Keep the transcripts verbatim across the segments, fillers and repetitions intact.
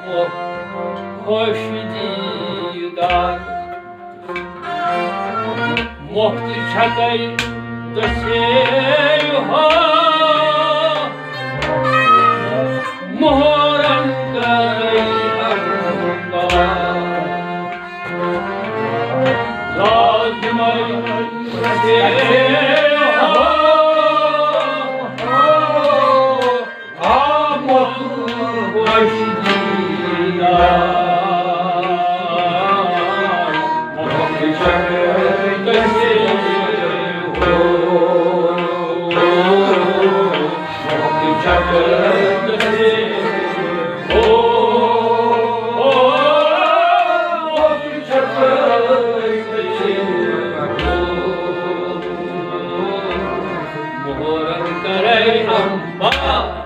خۄش دیٖدار۔ مۄکھ تہِ چھکے دٔسے ہو، مُہرن کرے انبار۔ لازمے دٔسے ہو، آمد وش دیدار، مۄکھ چھکے دٔسے ہو، مۄکھ چھکے دٔسے ہو، مۄکھ چھکے دٔسے ہو، مُہرن کرے انبار۔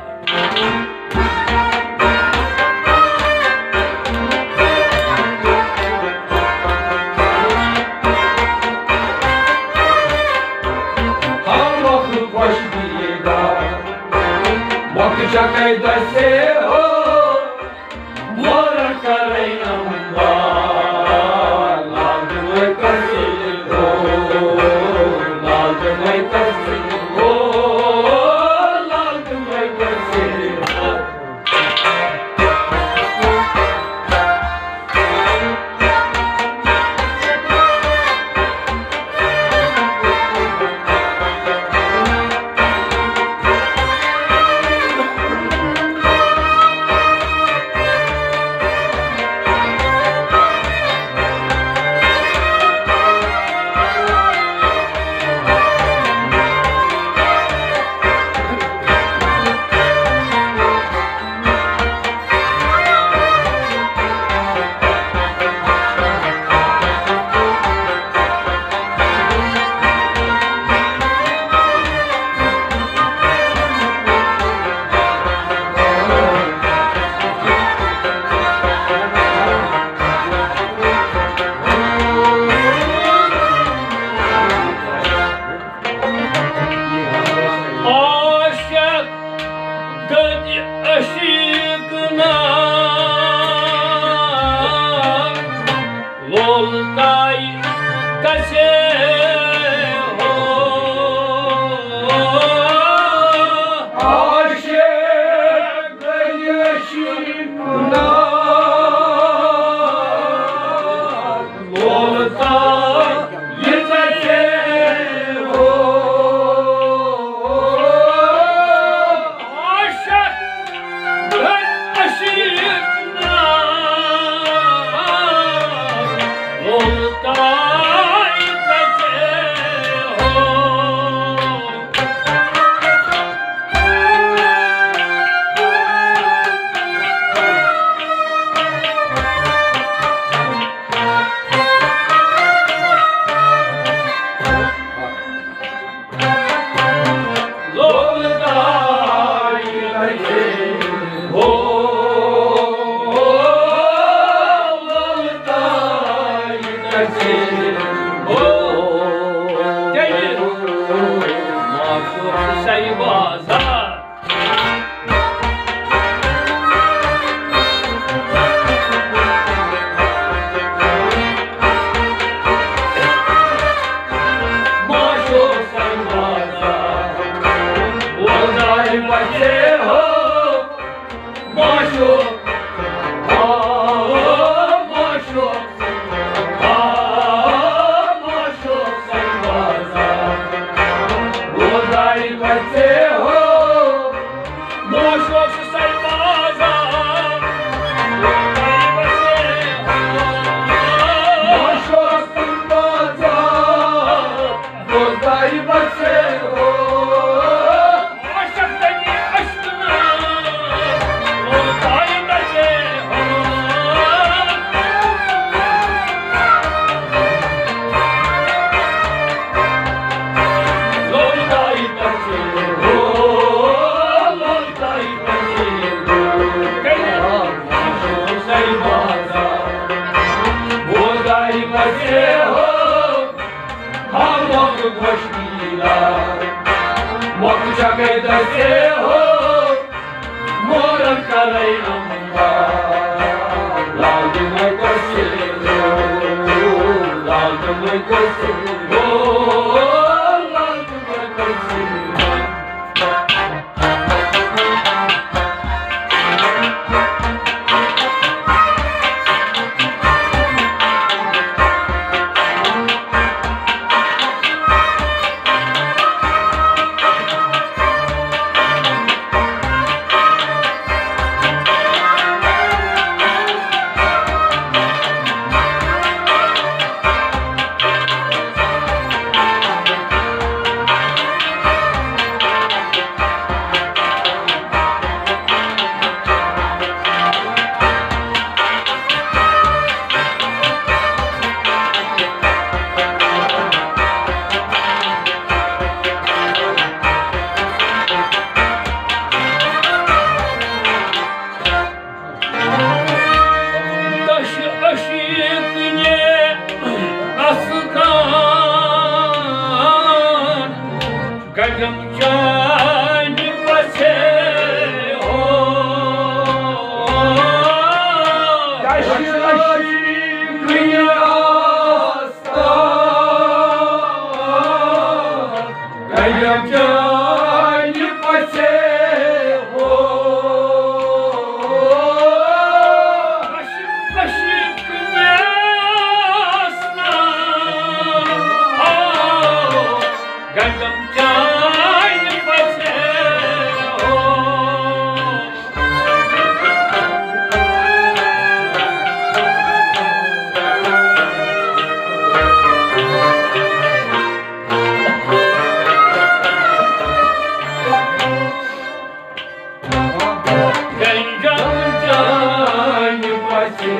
ہاں، مۄکھ خۄش دیدار، مۄکھ چھکے دٔسے ہو، مُہرن کرے انبار، لازمے دٔسے ہو، لازمے دٔسے ہو، لازمے دٔسے ہو۔ عاشق دٔدۍ عشیٖق نا لول تاے گژھِ ہو۔ عاشق دٔدۍ عشیٖق نا لول تاے گژھِ ہو۔ عاشق دٔدۍ عشیٖق نا لول تاے گژھِ ہو۔ مۄکھ چھکے دٔسے ہو، مُہرن کرے انبار۔ دش عشیق نے اسکان گجم چانہِ پژھے ہو۔ دش عشیق نے اسکان گجم چانہِ پژھے ہو۔ عشق، عشق میں آسنا ہو، گجم چانہِ پژھے ہو۔ گنجم جانہِ پژھے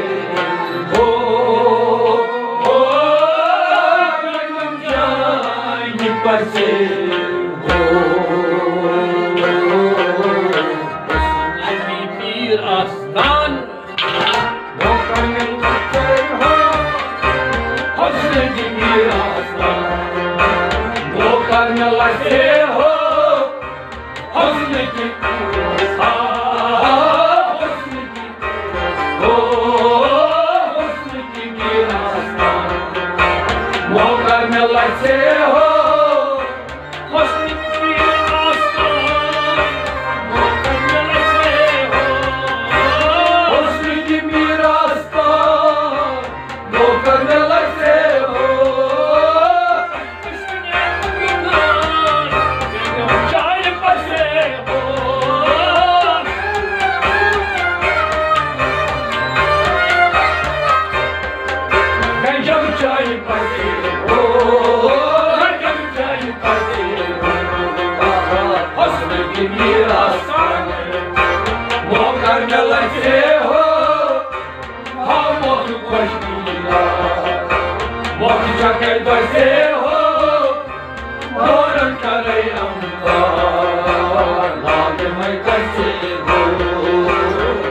ہو، ہو، گنجم جانہِ پژھے ہو۔ علی میر آستان نوکر مےٚ لژھے ہو، حسن کی میراث نوکر مےٚ لژھے ہو، حسن کی میراث، حسن کی، ہو، حسن کی میراث نوکر مےٚ لژھے ہو۔ حسن کی میراث نوکر مےٚ لژھے ہو۔ حسن کی میراث نوکر مےٚ لژھے ہو۔ چانہِ پژھے ہو۔ گنجم چانہِ پژھے ہو، گنجم چانہِ پژھے ہو۔ حسن کی میراث نوکر مےٚ لژھے ہو۔ ہا موت خۄش کی یاد، موت چھکے دۄسے ہو۔ دورن کرے امداد، لال میں دسے ہو،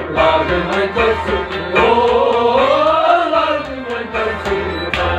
لال میں دسے ہو، لال میں دسے ہو۔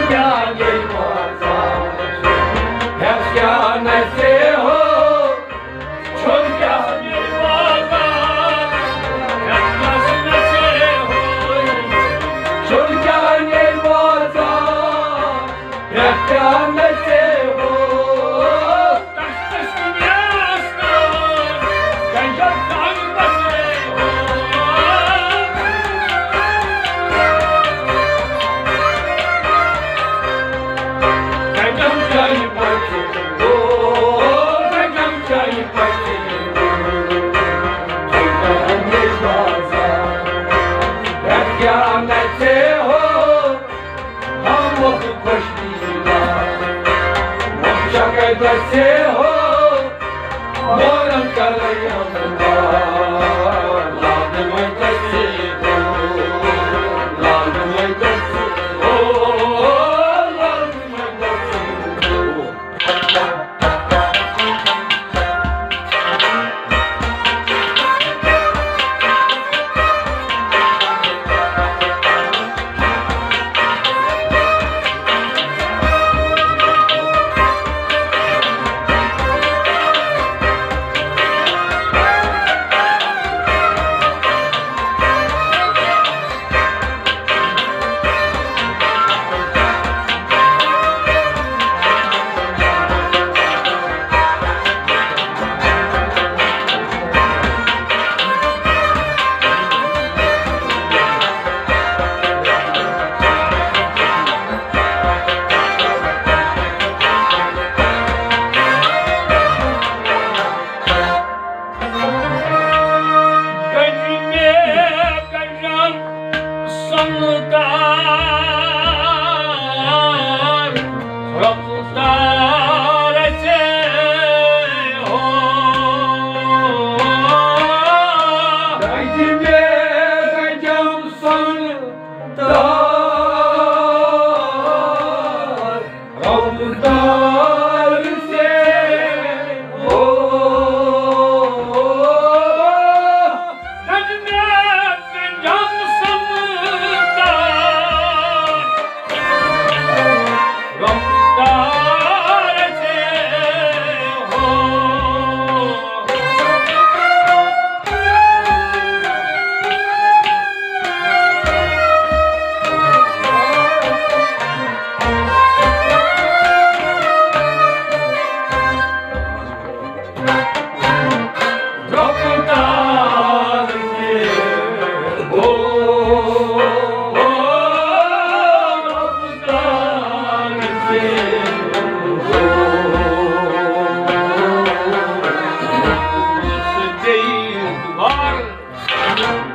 کیا یہ بازار ہے، کیا نہ سے ہو، چھوڑ کیا یہ بازار ہے، نہ سے ہو، چھوڑ کیا یہ بازار ہے، کیا نہ سے ہو۔ ہم وقت خوش دینا، وقت شکر دستے ہو، مورن کرے ہم لال میں دستے ہو، لال میں دستے ہو، لال میں دستے ہو۔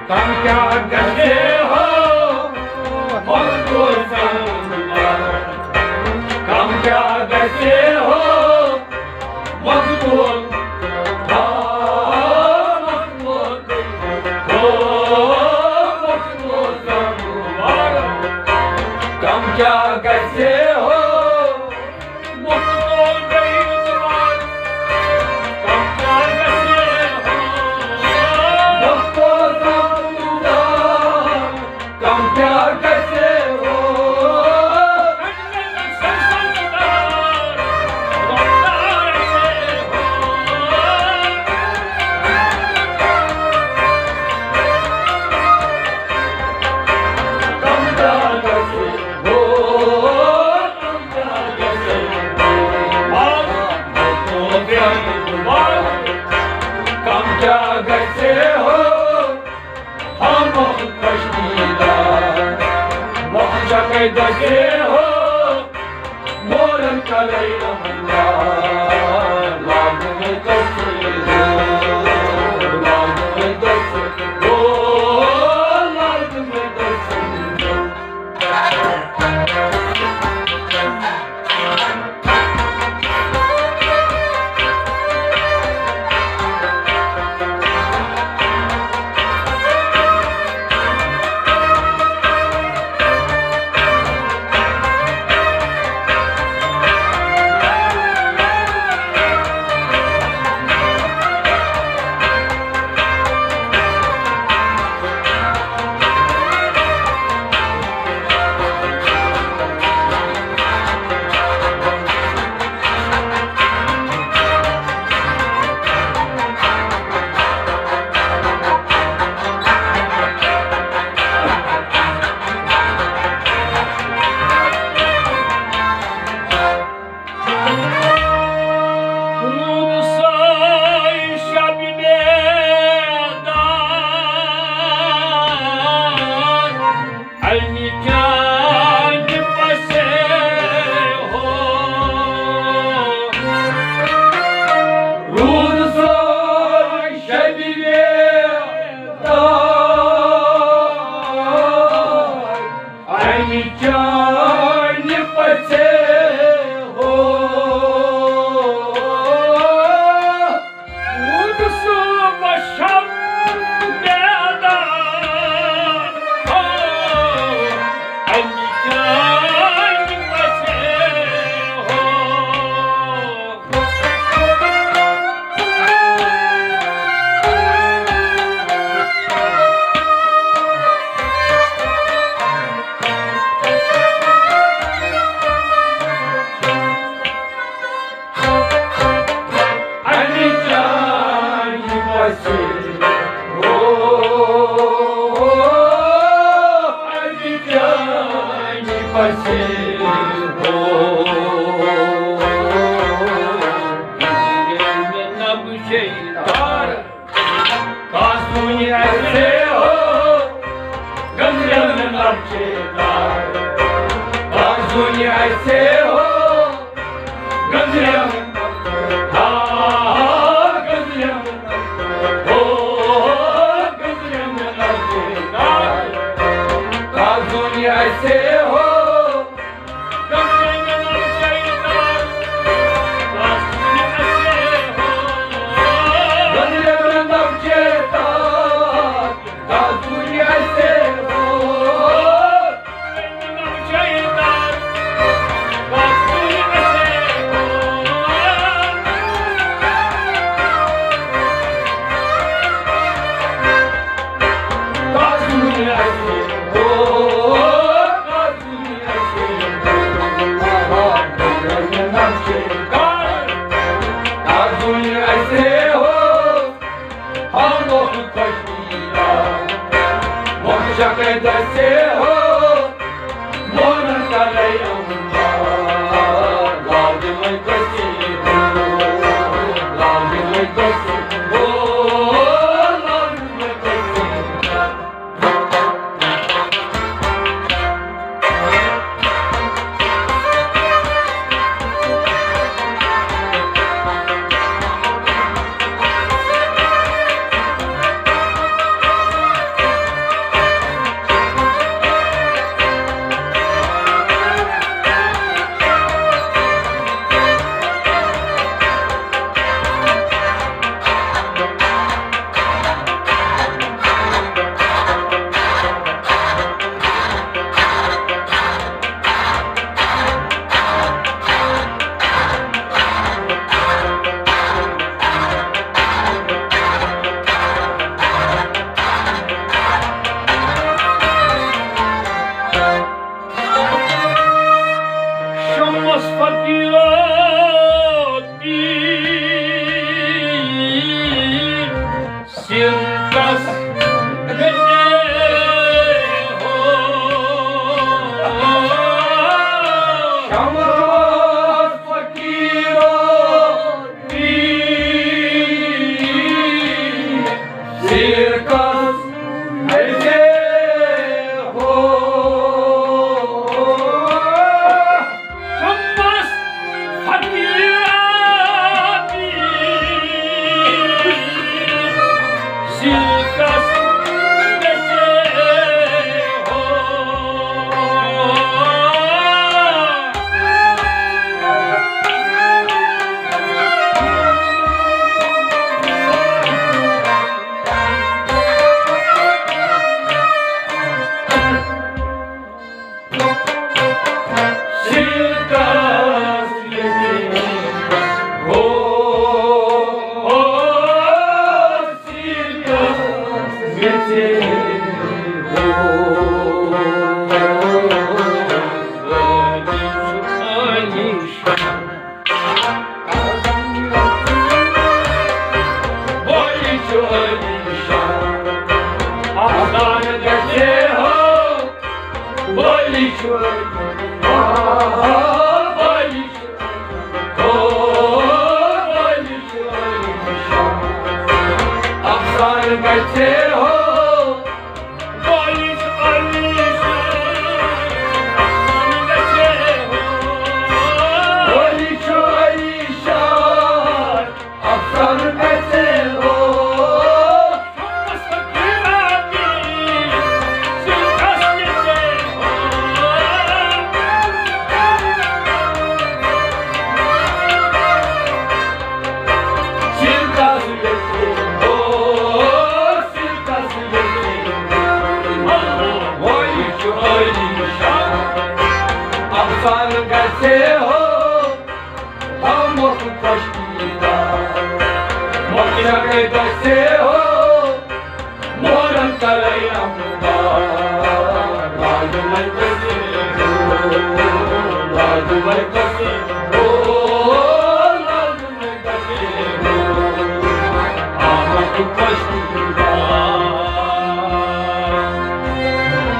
کم کیا گژھِ ہو، مخدوٗر سنٛد مگر۔ کم کیا گژھِ ہو، مخدوٗر۔ ہا، مخدوٗر۔ ہو، مخدوٗر سنٛد مگر۔ کم کیا گژھِ ہو، کم کیا گژھِ ہو، ہم پشتیدہ، وقت جگہ دگے ہو، مورن کرے رحمدار، لازم دستے ہو، لازم دستے ہو، لازم دستے ہو۔ پسے ہو، گزریم نقشے دار، کاسونی ایسے ہو، گزریم نقشے دار، کاسونی ایسے ہو، گزریم، ہا، گزریم، ہو، گزریم نقشے دار، کاسونی ایسے ہو، شمس فقیرا پیر سرکس گزے ہو۔ شمس فقیرا پیر سرکس گزے ہو۔ شمس فقیرا پیر سرکس گزے ہو۔